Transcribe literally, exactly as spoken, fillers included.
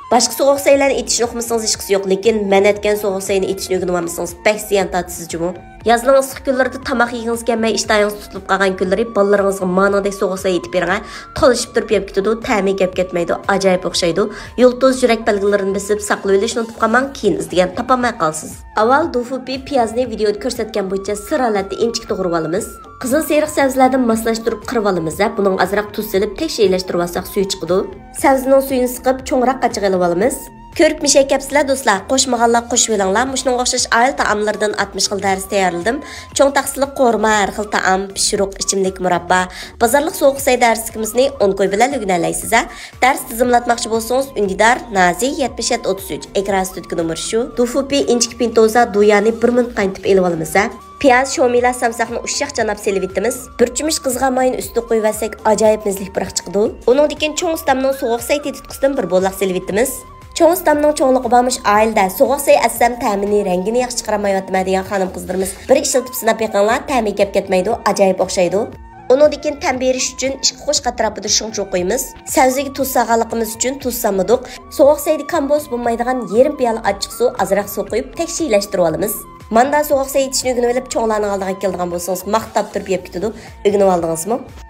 باشقا سوغۇق سەيلەرنى ئېتىشنى ئۇقمىسىڭىز ھېچقىسى يوق، لېكىن مەن ئەتكەن سوغۇق سەينى ئېتىشنى ئۆگىنىۋالمىسىڭىز بەك زىيان تارتىسىز جۇمۇ. يازنىڭ ئىسسىق كۈنلىرىدە تاماق يېگىڭىز كەلمەي، ئىشتىھاڭىز تۇتۇلۇپ قالغان كۈنلىرى بالىلىرىڭىزغا مانىڭدەك سوغۇق سەي ئېتىپ بېرىڭە، تالىشىپ تۇرۇپ يەپ كېتىدۇ، تەمى گەپ كەتمەيدۇ، ئاجايىپ ئوخشايدۇ. يۇلتۇز، يۈرەك بەلگىلىرىنى بېسىپ، ساقلىۋېلىشنى ئۇنتۇپ قالماڭ، كېيىن ئىزدىگەن تاپالماي قالىسىز. ئاۋۋال دۇفۇپى پىيازنى ۋىدېئودا كۆرسەتكەن بويىچە سىر ھالەتتە ئىنچىكە توغرىۋالىمىز. قىزىل سېرىق سەۋزىلەردىن ماسلاشتۇرۇپ قىرىۋالىمىز ھە، بۇنىڭغا ئازراق تۇز سېلىپ تەكشى ئىلەشتۈرۈۋالساق سۈيى چىقىدۇ. سەۋزىنىڭ سۈيىنى سىقىپ چوڭراق قاچىغا ئېلىۋالىمىز. كۆرۈپ مىشەي كەپسىلە دوستلار، قوشمىغانلار قوشۇۋېلىڭلار. مۇشۇنىڭغا ئوخشاش ئائىلە تائاملىرىدىن ئاتمىش خىل دەرس تەييارلىدىم. چوڭ تاخسىلىق قورۇما، ھەر خىل تائام، پىشۇرۇق، ئىچىملىك، مۇراببا. بازارلىق سوغۇق سەي دەرسلىكىمىزنى ئون كوي بىلەن ئۆگىنەلەيسىز ھە. دەرس تىزىملاتماقچى بولسىڭىز، ئۈندىدار، نازى، يەتمىش يەتتە ئوتتۇز ئۈچ، ئېكران ئۈستىدىكى نومۇر شۇ. دۇفۇپى ئىنچىكە پىنتوزا دۇيانى بىر مىنۇت قاينىتىپ ئېلىۋالىمىز ھە. پىياز، شومىلا، سامساقنى ئۇششاق چاناپ سېلىۋېتىمىز. بىر چۆمۈچ قىزغان ماينى ئۈستىگە قۇيۇۋەتسەك، ئاجايىپ مەززىلىك پۇراق چىقىدۇ. ئۇنىڭدىن كېيىن چوڭ ئۇستامنىڭ سوغۇق سەي تېتىتقۇسىدىن بىر بولاق سېلىۋېتىمىز. چوڭ ئۇستامنىڭ چوڭلۇقى بارمىش ئائىلىدە سوغۇق سەي ئەتسەم تەمىنى، رەڭگىنى ياخشى چىقىرالمايۋاتىمەن دېگەن خانىم-قىزلىرىمىز بىر ئىشلىتىپ سىناپ بېقىڭلار، تەمى گەپ كەتمەيدۇ، ئاجايىپ ئوخشايدۇ. ئۇنىڭدىن كېيىن تەم بېرىش ئۈچۈن ئىككى قوشۇق ئەتراپىدا شۇڭچۇ قويىمىز. سەۋزىگە تۇز سالغانلىقىمىز ئۈچۈن تۇز سالمىدۇق. سوغۇق سەيدە كامبۇز بولمايدىغان يېرىم پىيالە ئاچچىق سۇ، ئازراق سۇ قۇيۇپ تەكشى ئىلەشتۈرۈۋالىمىز. ماندا سوغۇق سەي ئېتىشنى ئۆگىنىۋېلىپ، چوڭلارنىڭ ئالدىغا كېلىدىغان بولسىڭىز، ماختاپ تۇرۇپ يەپ كېتىدۇ. ئۆگىنىۋالدىڭىزمۇ؟